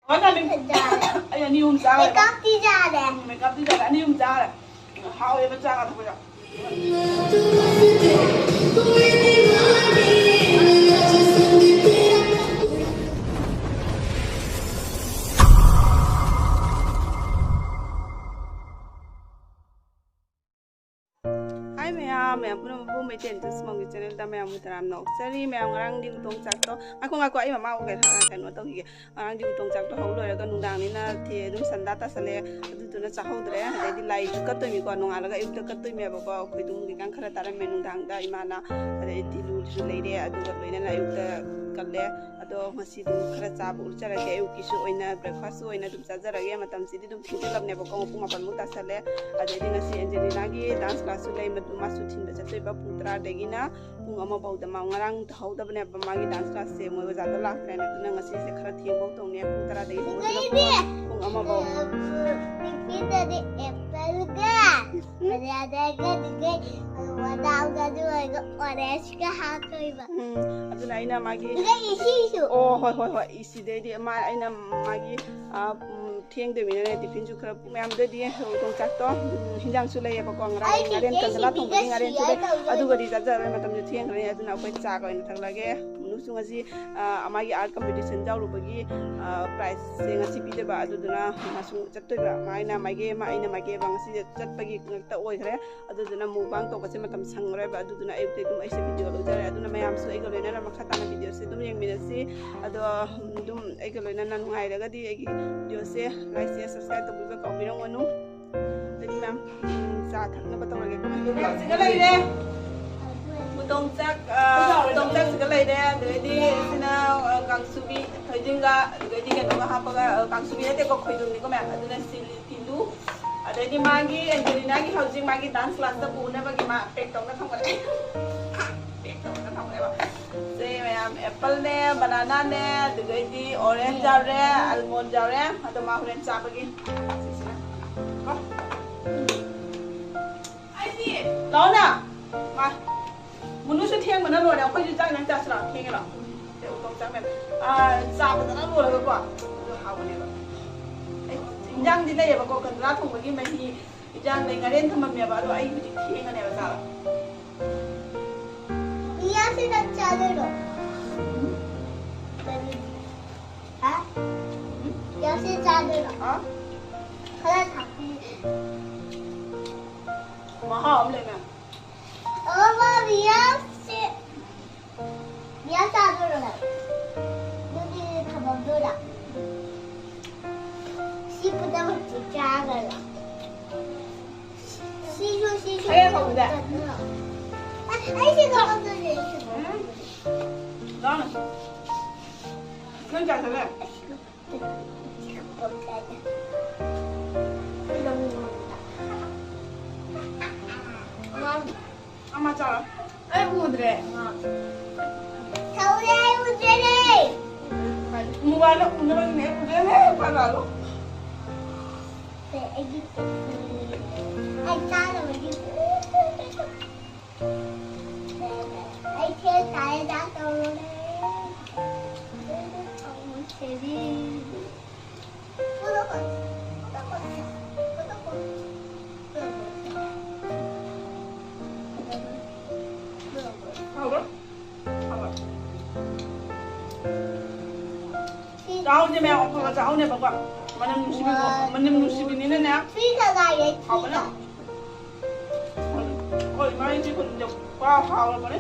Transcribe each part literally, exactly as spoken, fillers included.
ꯍꯣꯏ, ꯇꯥꯅꯤꯡ-, ꯐꯖꯔꯦ꯫ ꯑꯩ ꯑꯅꯤ ꯑꯍꯨꯝ ꯆꯥꯈ꯭ꯔꯦ꯫ ꯃꯦꯀꯞꯇꯤ ꯆꯥꯔꯦ꯫ ꯎꯝ, ꯃꯦꯀꯞꯇꯤ ꯆꯥꯔꯦ꯫ ꯑꯅꯤ ꯑꯍꯨꯝ ꯆꯥꯈ꯭ꯔꯦ꯫ ꯍꯥꯎꯋꯦꯕ ꯆꯥꯒ ꯊꯛꯄꯗ꯫ Hi ꯃꯌꯥꯝ, ꯃꯌꯥꯝ ꯄꯨꯝꯅꯃꯛꯄꯨ ꯃꯩꯇꯩ ꯏꯟꯇ꯭ꯔꯦꯁ ꯃꯣꯝꯒꯤ ꯆꯦꯅꯦꯜꯗ ꯃꯌꯥꯝꯕꯨ ꯇꯔꯥꯝꯅ ꯑꯣꯛꯆꯔꯤ꯫ ꯃꯌꯥꯝ ꯉꯔꯥꯡꯗꯤ ꯎꯇꯣꯡ ꯆꯥꯛꯇꯣ, ꯉꯥꯏꯈꯣ, ꯉꯥꯏꯈꯣ, ꯑꯩ ꯃꯃꯥ ꯀꯩꯅꯣ ꯇꯧꯈꯤꯒꯦ꯫ ꯉꯔꯥꯡꯗꯤ ꯎꯇꯣꯡ ꯆꯥꯛꯇꯣ ꯍꯧ ꯂꯣꯏꯔꯒ ꯅꯨꯡꯗꯥꯡꯅꯤꯅ ꯊꯦ-, ꯑꯗꯨꯝ ꯁꯟꯗꯥ ꯇꯥꯁꯜꯂꯛꯑꯦ꯫ ꯑꯗꯨꯗꯨꯅ ꯆꯥꯍꯧꯗ꯭ꯔꯦ꯫ ꯑꯗꯩꯗꯤ ꯂꯥꯏꯁꯨ ꯀꯠꯇꯣꯏꯅꯤꯀꯣ, ꯅꯣꯡꯉꯥꯜꯂꯒ ꯑꯌꯨꯛꯇ ꯀꯠꯇꯣꯏꯅꯦꯕꯀꯣ꯫ ꯈꯣꯏꯗꯨꯝ ꯀꯩꯀꯥ ꯈꯔ ꯇꯥꯔꯝꯃꯦ ꯅꯨꯡꯗꯥꯡꯗ ꯏꯃꯥꯅ꯫ ꯑꯗꯩ ꯇꯤꯂꯨꯁꯨ ꯂꯩꯔꯦ, ꯑꯗꯨꯒ ꯂꯣꯏꯅꯅ ꯑꯌꯨꯛꯇ ꯀꯠꯂꯦ꯫ ꯑꯗꯣ ꯉꯁꯤ ꯑꯗꯨꯝ ꯈꯔ ꯆꯥꯕ ꯎꯠꯆꯔꯒꯦ꯫ ꯑꯌꯨꯛꯀꯤꯁꯨ ꯑꯣꯏꯅ, ꯕ꯭ꯔꯦꯛꯐꯥꯁꯁꯨ ꯑꯣꯏꯅ ꯑꯗꯨꯝ ꯆꯥꯖꯔꯒꯦ꯫ ꯃꯇꯝꯁꯤꯗꯤ ꯑꯗꯨꯝ ꯊꯦꯡꯖꯤꯜꯂꯕꯅꯦꯕꯀꯣ, ꯄꯨꯡ ꯃꯥꯄꯟꯃꯨꯛ ꯇꯥꯁꯜꯂꯦ꯫ ꯑꯗꯩꯗꯤ ꯉꯁꯤ ꯑꯦꯟꯖꯦꯂꯤꯅꯥꯒꯤ ꯗꯥꯟꯁ ꯀ꯭ꯂꯥꯁꯁꯨ ꯂꯩ, ꯃꯗꯨ ꯃꯥꯁꯨ ꯊꯤꯟꯕ ꯆꯠꯇꯣꯏꯕ ꯄꯨꯡ ꯇꯔꯥꯗꯒꯤꯅ ꯄꯨꯡ ꯑꯃ ꯐꯥꯎꯗ꯫ ꯃꯥ ꯉꯔꯥꯡ ꯇꯧꯍꯧꯗꯕꯅꯦꯕ, ꯃꯥꯒꯤ ꯗꯥꯟꯁ ꯀ꯭ꯂꯥꯁꯁꯦ ꯃꯣꯏ ꯑꯣꯖꯥꯗꯣ ꯂꯥꯛꯇ꯭ꯔꯦꯅ꯫ ꯑꯗꯨꯅ ꯉꯁꯤꯁꯦ ꯈꯔ ꯊꯦꯡꯕꯧ ꯇꯧꯅꯤ, ꯄꯨꯡ ꯇꯔꯥꯗꯒꯤ ꯍꯧꯔꯒ ꯄꯨꯡ, ꯄꯨꯡ ꯑꯃ ꯐꯥꯎ꯫ ꯇꯤꯐꯤꯟꯗꯗꯤ ꯑꯦꯄꯜꯒ ꯕꯅꯥꯅꯥꯒ ꯑꯗꯨꯒ ꯋꯥꯗꯥꯎꯒ ꯑꯗꯨꯒ ꯑꯣꯔꯦꯟꯖꯀ ꯍꯥꯞꯇꯣꯏꯕ꯫ ꯎꯝ, ꯑꯗꯨꯅ ꯑꯩꯅ ꯃꯥꯒꯤ ꯑꯗꯨꯒ ꯏꯁꯤꯡꯁꯨ꯫ ꯑꯣ, ꯍꯣꯏ, ꯍꯣꯏ, ꯍꯣꯏ, ꯏꯁꯤꯗꯩꯗꯤ ꯃꯥ, ꯑꯩꯅ ꯃꯥꯒꯤ, ꯑ, ꯎꯝ, ꯊꯦꯡꯗꯣꯏꯃꯤꯅꯅꯦ, ꯇꯤꯐꯤꯟꯁꯨ ꯈꯔ ꯃꯌꯥꯝꯗꯗꯤ ꯌꯣꯡꯆꯥꯛꯇꯣ, ꯎꯝ, ꯍꯤꯟꯖꯥꯡꯁꯨ ꯂꯩꯌꯦꯕꯀꯣ, ꯉꯔꯥꯡ ꯑꯩ ꯉꯥꯔꯦꯟ ꯆꯤꯆꯦ ꯀꯟꯗꯂꯥ ꯊꯣꯡꯕꯒꯤ ꯁꯤꯕꯤꯒ ꯉꯥꯔꯦꯟꯁꯨ ꯂꯩ꯫ ꯁꯤꯒꯥꯏ ꯇꯧꯗꯣꯏꯅꯦ꯫ ꯑꯗꯨꯒꯗꯤ ꯆꯥꯖꯔꯣꯏ, ꯃꯇꯝꯁꯨ ꯊꯦꯡꯈ꯭ꯔꯅꯤ꯫ ꯑꯗꯨꯅ ꯑꯩꯈꯣꯏ ꯆꯥꯒ ꯑꯣꯏꯅ ꯊꯛꯂꯒꯦ꯫ ꯃꯨꯅꯨꯁꯨ ꯉꯁꯤ, ꯑ, ꯃꯥꯒꯤ ꯑꯥꯔꯠ ꯀꯝꯄꯤꯇꯤꯁꯟ ꯌꯥꯎꯔꯨꯕꯒꯤ, ꯑ, ꯄ꯭ꯔꯥꯏꯖꯁꯦ ꯉꯁꯤ ꯄꯤꯗꯣꯏꯕ꯫ ꯑꯗꯨꯗꯨꯅ ꯃꯥꯁꯨ ꯆꯠꯇꯣꯏꯕ꯫ ꯃꯥꯅ ꯃꯥꯒꯤ ꯑꯃ, ꯑꯩꯅ ꯃꯥꯒꯤ ꯑꯃ, ꯉꯁꯤꯁꯦ ꯆꯠꯄꯒꯤ ꯉꯥꯛꯇ ꯑꯣꯏꯈ꯭ꯔꯦ꯫ ꯑꯗꯨꯗꯨꯅ ꯃꯨꯛꯕꯥꯡ ꯇꯧꯕꯁꯦ ꯃꯇꯝ ꯁꯪꯉꯔꯣꯏꯕ꯫ ꯑꯗꯨꯗꯨꯅ ꯑꯌꯨꯛꯇ ꯑꯗꯨꯝ ꯑꯩꯁꯦ ꯚꯤꯗꯤꯑꯣ ꯂꯧꯖꯔꯦ꯫ ꯑꯗꯨꯅ ꯃꯌꯥꯝꯁꯨ ꯑꯩꯒ ꯂꯣꯏꯅꯅ ꯃꯈꯥ ꯇꯥꯅ ꯚꯤꯗꯤꯑꯣꯁꯦ ꯑꯗꯨꯝ ꯌꯦꯡꯃꯤꯟꯅꯁꯤ꯫ ꯑꯗꯣ, ꯎꯝ, ꯑꯗꯨꯝ ꯑꯩꯒ ꯂꯣꯏꯅꯅ ꯅꯨꯡꯉꯥꯏꯔꯒꯗꯤ ꯑꯩꯒꯤ ꯚꯤꯗꯤꯑꯣꯁꯦ like, share, subscribe ꯇꯧꯕꯤꯕ ꯀꯥꯎꯕꯤꯔꯝꯒꯅꯨ꯫ ꯑꯗꯨꯗꯤ ꯃꯌꯥꯝ, ꯎꯝ, ꯆꯥ ꯊꯛꯅꯕ ꯇꯧꯔꯒꯦ꯫ ꯆꯥꯛꯁꯤꯒ ꯂꯩꯔꯦ꯫ ꯎꯇꯣꯡ ꯆꯥꯛ, ꯑ, ꯎꯇꯣꯡ ꯆꯥꯛꯁꯤꯒ ꯂꯩꯔꯦ꯫ ꯑꯗꯨꯗꯩꯗꯤ ꯁꯤꯅ, ꯑ, ꯀꯥꯡꯁꯨꯕꯤ ꯊꯣꯏꯗꯤꯡꯒ, ꯑꯗꯨꯗꯩꯗꯤ ꯀꯩꯅꯣꯒ ꯍꯥꯞꯄꯒ, ꯑ, ꯀꯥꯡꯁꯨꯕꯤ ꯅꯠꯇꯦꯀꯣ, ꯈꯣꯏꯗꯨꯝꯅꯤꯀꯣ ꯃꯌꯥꯝ꯫ ꯑꯗꯨꯅ ꯆꯤꯂꯤ ꯇꯤꯜꯂꯨ꯫ ꯑꯗꯩꯗꯤ ꯃꯥꯒꯤ, ꯑꯦꯟꯖꯦꯂꯤꯅꯥꯒꯤ ꯍꯧꯖꯤꯛ ꯃꯥꯒꯤ ꯗꯥꯟꯁ ꯀ꯭ꯂꯥꯁꯇ ꯄꯨꯅꯕꯒꯤ ꯃꯥ ꯄꯦꯛ ꯇꯧꯅ ꯊꯝꯒꯠꯂꯦ꯫ ꯄꯦꯛ ꯇꯧꯅ ꯊꯝꯒꯠꯂꯦꯕ꯫ ꯁꯦ ꯃꯌꯥꯝ, ꯑꯦꯄꯜꯅꯦ, ꯕꯅꯥꯅꯥꯅꯦ, ꯑꯗꯨꯗꯩꯗꯤ ꯑꯣꯔꯦꯟꯖ ꯌꯥꯎꯔꯦ, ꯑꯜꯃꯣꯟ ꯌꯥꯎꯔꯦ꯫ ꯑꯗꯣ ꯃꯥ ꯍꯣꯔꯦꯟ ꯆꯥꯕꯒꯤ꯫ ꯁꯤꯁꯤꯅ꯫ ꯀꯣ? ꯑꯩꯗꯤ ꯂꯥꯛꯑꯣꯅ꯫ ꯃꯥ, ꯃꯨꯅꯨꯁꯨ ꯊꯦꯡꯕꯅ ꯂꯣꯏꯔꯦ꯫ ꯑꯩꯈꯣꯏꯁꯨ ꯆꯥꯛ ꯏꯟꯖꯥꯡ ꯆꯥꯁꯤꯔꯣ? ꯊꯦꯡꯉꯦ ꯂꯥꯛꯑꯣ꯫ ꯁꯦ, ꯎꯇꯣꯡ ꯆꯥꯛ ꯃꯌꯥꯝ꯫ ꯑꯥ, ꯆꯥ ꯐꯖꯅ ꯂꯣꯜꯂꯒꯀꯣ꯫ ꯑꯗꯨ ꯍꯥꯎ꯫ ꯑꯩ ꯏꯟꯖꯥꯡꯗꯤ ꯂꯩꯌꯦꯕꯀꯣ, ꯀꯟꯗ꯭ꯔꯥ ꯊꯣꯡꯕꯒꯤ ꯃꯍꯤ, ꯏꯟꯖꯥꯡ ꯂꯩ, ꯉꯥꯔꯦꯟ ꯊꯝꯃꯝꯃꯦꯕ, ꯑꯗꯣ ꯑꯩ ꯍꯧꯖꯤꯛ ꯊꯦꯡꯉꯅꯦꯕ ꯆꯥꯕ꯫ ꯏꯌꯥꯁꯤ ꯅꯪ ꯆꯥꯗꯣꯏꯔꯣ? ꯀꯔꯤ? ꯍꯥ? ꯏꯌꯥꯁꯤ ꯆꯥꯗꯣꯏꯔꯣ? ꯍꯥ? ꯈꯔ ꯊꯥꯛꯄꯤ꯫ ꯃꯍꯥꯎ ꯑꯃ ꯂꯩꯅ꯫ ꯑꯣ, ꯃꯥ ꯏꯌꯥꯁꯤ꯫ ꯃꯤꯌꯥ ꯆꯥꯗꯣꯏꯔꯣ ꯅꯪ? ꯑꯗꯨꯗꯤ ꯊꯝꯃꯝꯗꯣꯏꯔꯥ? ꯁꯤ ꯄꯨꯝꯅꯃꯛꯁꯦ ꯆꯥꯒꯗ꯭ꯔꯥ? ꯁꯤꯁꯨ, ꯁꯤꯁꯨ ꯑꯩ ꯍꯧꯕꯗ꯫ ꯆꯠꯅ꯫ ꯑꯁ, ꯑꯩ ꯁꯤ ꯀꯛꯑꯝꯗꯣꯏꯅꯦ, ꯑꯩ ꯁꯤ ꯎꯝ꯫ ꯀꯛꯑꯝꯗꯣꯏꯅꯦ꯫ ꯂꯥꯎꯅ꯫ ꯅꯪ ꯆꯥ ꯆꯠꯂꯦ? ꯑꯃ ꯆꯥꯔꯣ꯫ ꯑꯩ ꯎꯗ꯭ꯔꯦ꯫ ꯊꯧꯔꯦ, ꯑꯩ ꯎꯗ꯭ꯔꯦꯅꯦ꯫ ꯃꯣꯕꯥꯏꯜꯗ ꯎꯅꯕꯒꯤꯅꯦ, ꯎꯗ꯭ꯔꯦꯅꯦ, ꯐꯔꯛꯑꯒ꯫ ꯑꯩ ꯆꯥꯅꯕꯒꯤ꯫ ꯑꯩ ꯊꯦꯡ ꯇꯥꯔꯦ, ꯆꯥꯛ ꯇꯧꯔꯨꯔꯦ꯫ ꯍꯥꯎꯕ꯭ꯔꯣ? ꯍꯥꯎꯕ꯭ꯔꯣ? ꯆꯥꯍꯧꯁꯦ ꯃꯌꯥꯝ, ꯑꯐꯕ ꯆꯥꯍꯧꯅꯦꯕꯀꯣ꯫ ꯃꯅꯝ ꯅꯨꯡꯁꯤꯕꯤꯀꯣ, ꯃꯅꯝ ꯅꯨꯡꯁꯤꯕꯤꯅꯤꯅꯅꯦ꯫ ꯐ꯭ꯔꯤꯖꯇ ꯉꯥꯏꯔꯦ, ꯍꯥꯎꯕꯅꯦ꯫ ꯐ꯭ꯔꯤꯖꯇ꯫ ꯑꯩꯈꯣꯏ ꯏꯃꯥ ꯏꯆꯦ ꯈꯨꯗꯤꯡꯗꯣ ꯄꯨꯔꯥ ꯍꯥꯎꯔꯕꯅꯦ꯫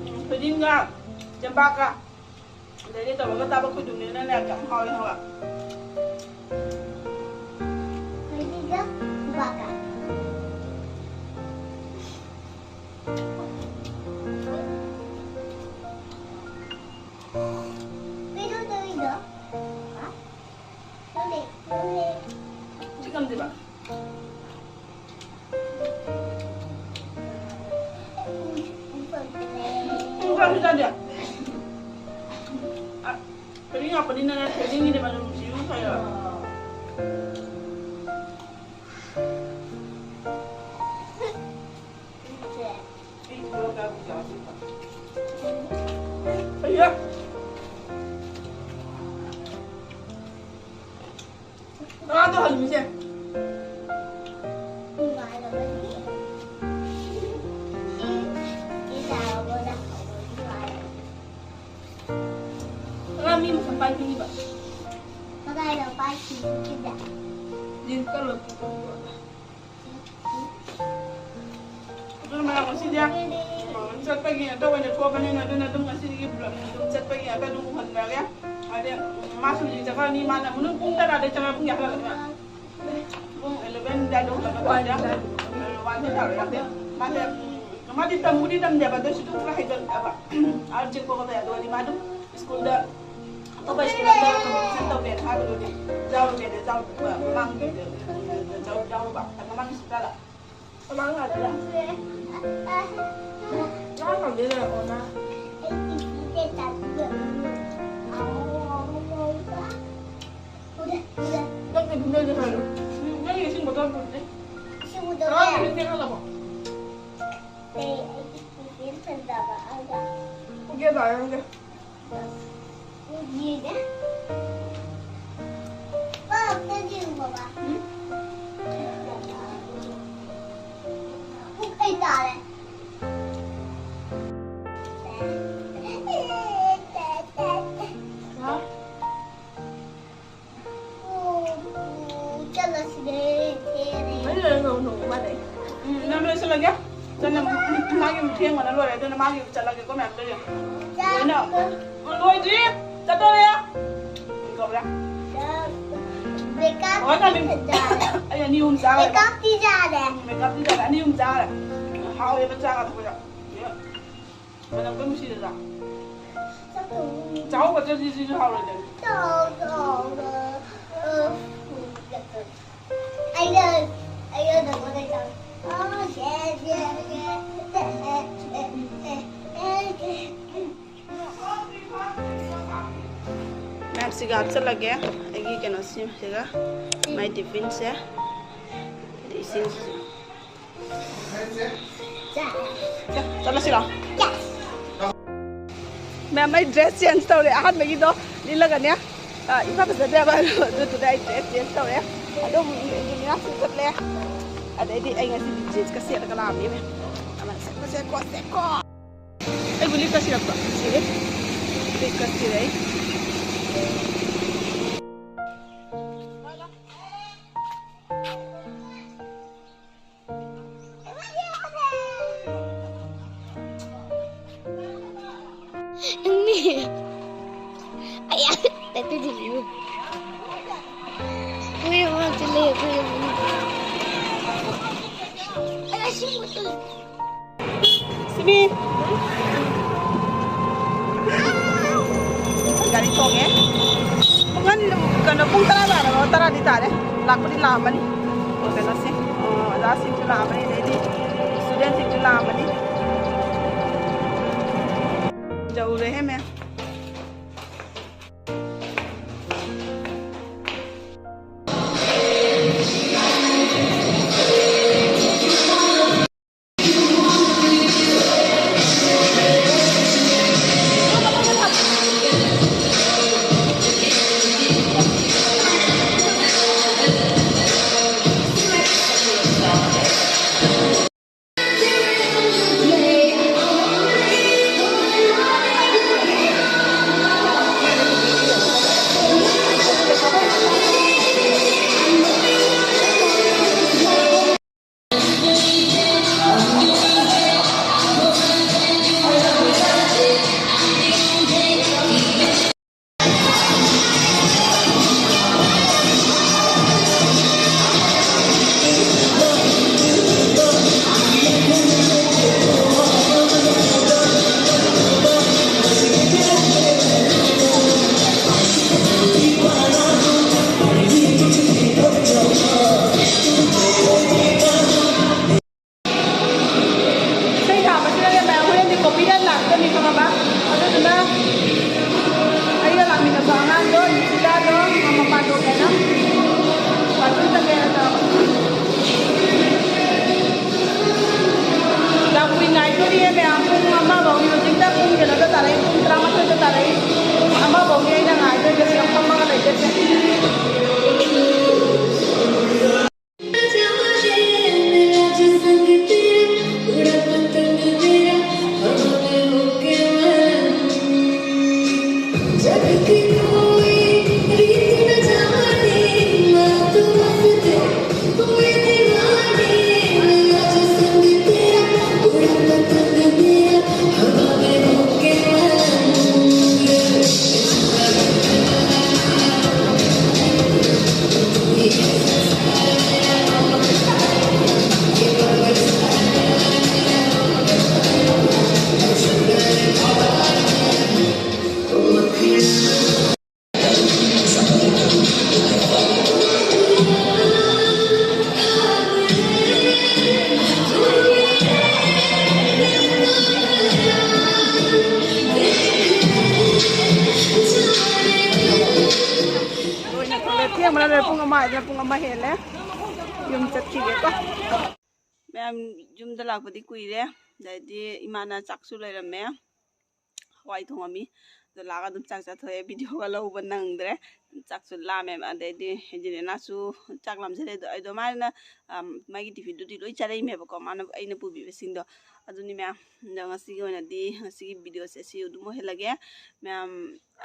ꯎꯝ, ꯊꯣꯏꯗꯤꯡꯒ ꯆꯦꯡꯄꯥꯛꯀ ꯑꯗꯩꯗꯤ ꯇꯧꯔꯒ ꯆꯥꯕ ꯈꯣꯏꯗꯨꯝꯅꯤꯅꯅꯦ ꯌꯥꯝ ꯍꯥꯎꯋꯦ ꯍꯥꯏꯕ꯫ ꯊꯣꯏꯗꯤꯡꯒ ꯆꯦꯡꯄꯥꯛꯀ꯫ ꯀꯩꯅꯣ ꯇꯧꯔꯤꯗꯣ? ꯍꯥ? ꯅꯪꯗꯤ, ꯅꯪꯗꯤ꯫ ꯆꯤꯛꯑꯝꯗꯦꯕ꯫ ꯆꯥꯗꯦ, ꯆꯥꯗꯦ꯫ ꯑ, ꯊꯣꯏꯗꯤꯡ ꯍꯥꯞꯄꯅꯤꯅꯅꯦ, ꯊꯣꯏꯗꯤꯡꯒꯤꯗꯤ ꯃꯅꯝ ꯅꯨꯡꯁꯤꯕ ꯐꯩꯌꯦꯕ꯫ ꯑꯩꯌꯥ! ꯇꯔꯥꯗꯣ ꯍꯜꯂꯨꯁꯦ꯫ ꯉꯔꯥꯡ ꯃꯤ ꯃꯁꯝ ꯄꯥꯏꯕꯤꯅꯤꯕ꯫ ꯀꯗꯥꯏꯗ ꯄꯥꯏꯈꯤꯕꯁꯤꯗ? ꯖꯤꯟꯁꯀ ꯂꯣꯏ ꯄꯨꯊꯣꯛꯄ꯫ ꯑꯗꯨꯅ ꯃꯌꯥꯝ ꯉꯁꯤꯗꯤ, ꯑ, ꯆꯠꯄꯒꯤ ꯉꯥꯛꯇ ꯑꯣꯏꯅ ꯊꯣꯛꯑꯕꯅꯤꯅ, ꯑꯗꯨꯅ ꯑꯗꯨꯝ ꯉꯁꯤꯒꯤ vlog ꯑꯗꯨꯝ ꯆꯠꯄꯒꯤ ꯉꯥꯛꯇ ꯑꯗꯨꯝ ꯎꯍꯟꯖꯔꯒꯦ꯫ ꯍꯥꯏꯗꯤ, ꯎꯝ, ꯃꯥꯁꯨ ꯍꯧꯖꯤꯛ ꯆꯠꯈ꯭ꯔꯅꯤ꯫ ꯃꯥꯅ ꯃꯅꯨꯡ ꯄꯨꯡ ꯇꯔꯥꯗꯩ ꯆꯪꯉꯒ ꯄꯨꯡ ꯀꯌꯥ ꯍꯜꯂꯛꯀꯅꯤ? ꯄꯨꯡ eleven ꯑꯗꯨꯋꯥꯏꯗ ꯍꯜꯂꯛꯀꯗꯧꯕꯅꯦ꯫ One ꯇꯥꯔꯦ꯫ ꯃꯥꯁꯦ, ꯎꯝ, ꯃꯥꯗꯤ ꯇꯝꯕꯨꯗꯤ ꯇꯝꯗꯦꯕ, ꯑꯗꯨ ꯑꯣꯏꯁꯨ ꯑꯗꯨꯝ ꯈꯔ ꯍꯩꯒꯠꯂꯦꯕ꯫ ꯑꯥ, ꯆꯦꯛꯄ ꯈꯣꯠꯄ ꯌꯥꯗꯦ꯫ ꯑꯗꯨꯗꯤ ꯃꯥ ꯑꯗꯨꯝ ꯁ꯭ꯀꯨꯜꯗ, ꯑꯇꯣꯞꯄ ꯁ꯭ꯀꯨꯜ ꯑꯃꯗ competition ꯇꯧꯒꯦꯅ ꯍꯥꯏꯕꯗꯨꯗꯤ ꯌꯥꯎꯔꯨꯒꯦꯅ ꯌꯥꯎꯔꯨꯕ, ꯃꯃꯥꯡꯒꯤ, ꯌꯥꯎꯔꯨꯕ, ꯃꯃꯥꯡꯒꯤ ꯁ꯭ꯀꯨꯜꯗ꯫ ꯃꯃꯥꯡ ꯉꯥꯛꯇ꯫ ꯉꯥ ꯊꯝꯗꯣꯏꯅꯦ, ꯑꯣꯅ꯫ ꯅꯪꯒꯤ ꯏꯁꯤꯡ ꯕꯣꯇꯜ ꯄꯨꯔꯛꯇꯦ꯫ ꯏꯁꯤꯡ ꯕꯣꯇꯜ ꯉꯔꯥꯡ ꯂꯩ꯫ ꯏꯁꯤꯡ ꯇꯦꯡꯀꯣꯠ ꯂꯧꯕ꯫ ꯑꯩ, ꯑꯩꯒꯤ ꯇꯤꯐꯤꯟ ꯊꯝꯖꯕ ꯑꯩꯅ꯫ ꯄꯨꯒꯦ ꯇꯧꯔꯦ ꯅꯪꯒꯤ꯫ ꯄꯨꯒꯦꯅꯦ꯫ ꯄꯥ, ꯑꯝꯇ ꯌꯦꯡꯉꯣꯕ꯫ ꯎꯝ? ꯄꯨꯡ ꯀꯩ ꯇꯥꯔꯦ? ꯍꯥ? ꯆꯠꯂꯁꯤꯅꯦ, ꯊꯦꯡꯉꯦ꯫ ꯎꯝ, ꯅꯪ ꯂꯣꯏꯁꯤꯜꯂꯒꯦ꯫ ꯆꯠꯅꯕ, ꯃꯥꯒꯤ ꯑꯃꯨꯛ ꯊꯦꯡꯕꯅ ꯂꯣꯏꯔꯦ, ꯑꯗꯨꯅ ꯃꯥꯒꯤ ꯑꯃꯨꯛ ꯆꯠꯂꯒꯦꯀꯣ, ꯃꯌꯥꯝꯗꯣ ꯌꯦꯡꯉꯣ꯫ ꯂꯣꯏꯅ꯫ ꯂꯣꯏꯗ꯭ꯔꯤ꯫ ꯆꯠꯇꯣꯔꯦ꯫ ꯀꯧꯔꯦ꯫ ꯃꯦꯀꯞ ꯑꯣ, ꯇꯥꯃꯤ꯫ ꯐꯖꯔꯦ꯫ ꯑꯩ ꯑꯅꯤ ꯑꯍꯨꯝ ꯆꯥꯈ꯭ꯔꯦ꯫ ꯃꯦꯀꯞꯇꯤ ꯌꯥꯔꯦ꯫ ꯎꯝ, ꯃꯦꯀꯞꯇꯤ ꯌꯥꯔꯦ꯫ ꯑꯅꯤ ꯑꯍꯨꯝ ꯆꯥꯈ꯭ꯔꯦ꯫ ꯍꯥꯎꯋꯦꯕ ꯆꯥꯒꯗꯕꯗ꯫ ꯃꯅꯝ ꯀꯟꯅ ꯅꯨꯡꯁꯤꯗꯅ꯫ ꯆꯥꯛ ꯊꯣꯡꯉꯤ꯫ ꯆꯥꯍꯧꯒꯗ꯭ꯔꯗꯤ ꯁꯤꯁꯨ ꯍꯥꯎꯔꯣꯏꯗꯅ꯫ ꯆꯥꯎ, ꯆꯥꯎ, ꯆꯥꯎ꯫ ꯑ, ꯑꯩꯅ, ꯑꯩꯅ ꯅꯉꯣꯟꯗ ꯆꯥꯎ꯫ ꯑ, ꯁꯦ, ꯁꯦ, ꯁꯦ꯫ ꯃꯌꯥꯝꯁꯤꯒ ꯍꯥꯞꯆꯤꯜꯂꯒꯦ ꯑꯩꯒꯤ ꯀꯩꯅꯣꯁꯤꯒ, my tiffinꯁꯦ꯫ ꯑꯗꯩ ꯏꯁꯤꯡꯁꯤꯁꯨ꯫ ꯆꯠꯂꯁꯤꯔꯣ? ꯃꯦꯝ, ꯑꯩ dress change ꯇꯧꯔꯦ꯫ ꯑꯍꯥꯟꯕꯒꯤꯗꯣ ꯂꯤꯠꯂꯒꯅꯦ, ꯏꯝꯐꯥꯜ ꯐꯖꯗꯦꯕ, ꯑꯗꯨꯗꯨꯅ ꯑꯩ ꯗ꯭ꯔꯦꯁ ꯆꯦꯟꯖ ꯇꯧꯔꯦ꯫ ꯑꯗꯣ ꯑꯃꯨꯛ ꯏꯟꯗꯤꯌꯥꯁꯨ ꯆꯠꯂꯦ꯫ ꯑꯗꯩꯗꯤ ꯑꯩ ꯉꯁꯤꯗꯤ ꯖꯤꯟꯁꯀ ꯁꯦꯠꯂꯒ ꯂꯥꯛꯑꯝꯃꯦ꯫ ꯑꯃ ꯁꯦꯠꯀꯣ, ꯁꯦꯠꯀꯣ, ꯁꯦꯠꯀꯣ꯫ ꯑꯩꯕꯨ ꯂꯤꯛꯀ ꯁꯤꯔꯛꯄ꯭ꯔꯣ? ꯁꯤꯔꯦ꯫ ꯂꯤꯛꯀ ꯁꯤꯔꯦ ꯑꯩ꯫ ꯅꯪꯅꯦ꯫ ꯑꯌꯥ, ꯇꯠꯇꯗꯤ ꯌꯦꯡꯉꯨ꯫ ꯍꯣꯏ, ꯃꯥ ꯆꯠꯂꯦ, ꯑꯩꯈꯣꯏ ꯌꯨꯝ꯫ ꯑꯌꯥ, ꯁꯤ ꯃꯨꯠꯇꯨ꯫ ꯁꯤꯕꯤ꯫ ꯒꯥꯔꯤ ꯇꯣꯡꯉꯦ꯫ ꯄꯨꯡ ꯑꯅꯤ, ꯀꯩꯅꯣ, ꯄꯨꯡ ꯇꯔꯥ ꯇꯥꯔꯕ? ꯇꯔꯥꯗꯤ ꯇꯥꯔꯦ꯫ ꯂꯥꯛꯄꯗꯤ ꯂꯥꯛꯑꯝꯃꯅꯤ꯫ ꯑꯣ, ꯀꯩꯅꯣꯁꯦ, ꯑꯣ, ꯑꯣꯖꯥꯁꯤꯡꯁꯨ ꯂꯥꯛꯑꯝꯃꯅꯤ, ꯑꯗꯩꯗꯤ ꯁ꯭ꯇꯨꯗꯦꯟꯁꯤꯡꯁꯨ ꯂꯥꯛꯑꯝꯃꯅꯤ꯫ ꯌꯧꯔꯦꯍꯦ, ꯃꯦꯝ꯫ ꯃꯔꯛ ꯂꯩꯔꯦ, ꯄꯨꯡ ꯑꯃ ꯍꯥꯏꯗꯅ ꯄꯨꯡ ꯑꯃ ꯍꯦꯜꯂꯦ꯫ ꯌꯨꯝ ꯆꯠꯈꯤꯒꯦꯀꯣ꯫ ꯃꯌꯥꯝ, ꯌꯨꯝꯗ ꯂꯥꯛꯄꯗꯤ ꯀꯨꯏꯔꯦ꯫ ꯑꯗꯩꯗꯤ ꯏꯃꯥꯅ ꯆꯥꯛꯁꯨ ꯂꯩꯔꯝꯃꯦ, ꯍꯋꯥꯏ ꯊꯣꯡꯉꯝꯃꯤ꯫ ꯑꯗꯣ ꯂꯥꯛꯑꯒ ꯑꯗꯨꯝ ꯆꯥꯛ ꯆꯥꯊꯣꯛꯑꯦ, ꯚꯤꯗꯤꯑꯣꯒ ꯂꯧꯕ ꯅꯪꯗ꯭ꯔꯦ꯫ ꯆꯥꯛꯁꯨ ꯂꯥꯝꯃꯦ꯫ ꯑꯗꯩꯗꯤ ꯑꯦꯟꯖꯦꯂꯤꯅꯥꯁꯨ ꯆꯥꯛ ꯂꯥꯝꯖꯔꯦ꯫ ꯑꯗꯣ ꯑꯩꯗꯣ ꯃꯥꯅ, ꯑꯝ, ꯃꯥꯒꯤ ꯇꯤꯐꯤꯟꯗꯨꯗꯤ ꯂꯣꯏ ꯆꯥꯔꯛꯏꯃꯦꯕꯀꯣ, ꯃꯥꯅ, ꯑꯩꯅ ꯄꯨꯕꯤꯕꯁꯤꯡꯗꯣ꯫ ꯑꯗꯨꯅꯤ ꯃꯌꯥꯝ, ꯑꯗꯣ ꯉꯁꯤꯒꯤ ꯑꯣꯏꯅꯗꯤ, ꯉꯁꯤꯒꯤ ꯚꯤꯗꯤꯑꯣꯁꯦ ꯁꯤ ꯑꯗꯨꯝ ꯑꯣꯏꯍꯜꯂꯒꯦ꯫ ꯃꯌꯥꯝ,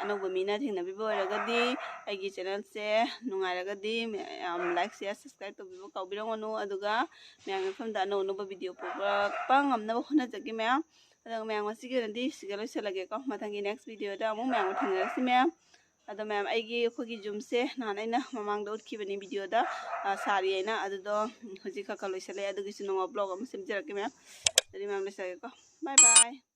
ꯑꯅꯧꯕ ꯃꯤꯅ ꯊꯦꯡꯅꯕꯤꯕ ꯑꯣꯏꯔꯒꯗꯤ ꯑꯩꯒꯤ ꯆꯦꯅꯦꯜꯁꯦ ꯅꯨꯡꯉꯥꯏꯔꯒꯗꯤ ꯃꯌꯥꯝ like, share, subscribe ꯇꯧꯕꯤꯕ ꯀꯥꯎꯕꯤꯔꯝꯒꯅꯨ꯫ ꯑꯗꯨꯒ ꯃꯌꯥꯝꯒꯤ ꯃꯐꯝꯗ ꯑꯅꯧ ꯑꯅꯧꯕ ꯚꯤꯗꯤꯑꯣ ꯄꯨꯔꯛꯄ ꯉꯝꯅꯕ ꯍꯣꯠꯅꯖꯒꯦ ꯃꯌꯥꯝ꯫ ꯑꯗꯨꯒ ꯃꯌꯥꯝ, ꯉꯁꯤꯒꯤ ꯑꯣꯏꯅꯗꯤ ꯁꯤꯒ ꯂꯣꯏꯁꯤꯜꯂꯒꯦꯀꯣ꯫ ꯃꯊꯪꯒꯤ next ꯚꯤꯗꯤꯑꯣꯗ ꯑꯃꯨꯛ ꯃꯌꯥꯝꯒ ꯊꯦꯡꯅꯔꯁꯤ ꯃꯌꯥꯝ꯫ ꯑꯗꯣ ꯃꯌꯥꯝ, ꯑꯩꯒꯤ, ꯑꯩꯈꯣꯏꯒꯤ ꯌꯨꯝꯁꯦ ꯅꯍꯥꯟ ꯑꯩꯅ ꯃꯃꯥꯡꯗ ꯎꯠꯈꯤꯕꯅꯤ ꯚꯤꯗꯤꯑꯣꯗ, ꯑ, ꯁꯥꯔꯤ ꯍꯥꯏꯅ꯫ ꯑꯗꯨꯗꯣ ꯍꯧꯖꯤꯛ ꯈꯔ ꯈꯔ ꯂꯣꯏꯁꯤꯜꯂꯛꯑꯦ꯫ ꯑꯗꯨꯒꯤꯁꯨ ꯅꯣꯡꯃ vlog ꯑꯃ ꯁꯦꯝꯖꯔꯛꯀꯦ ꯃꯌꯥꯝ꯫ ꯑꯗꯨꯗꯤ ꯃꯌꯥꯝ ꯂꯣꯏꯁꯤꯜꯂꯒꯦꯀꯣ꯫ Bye bye꯫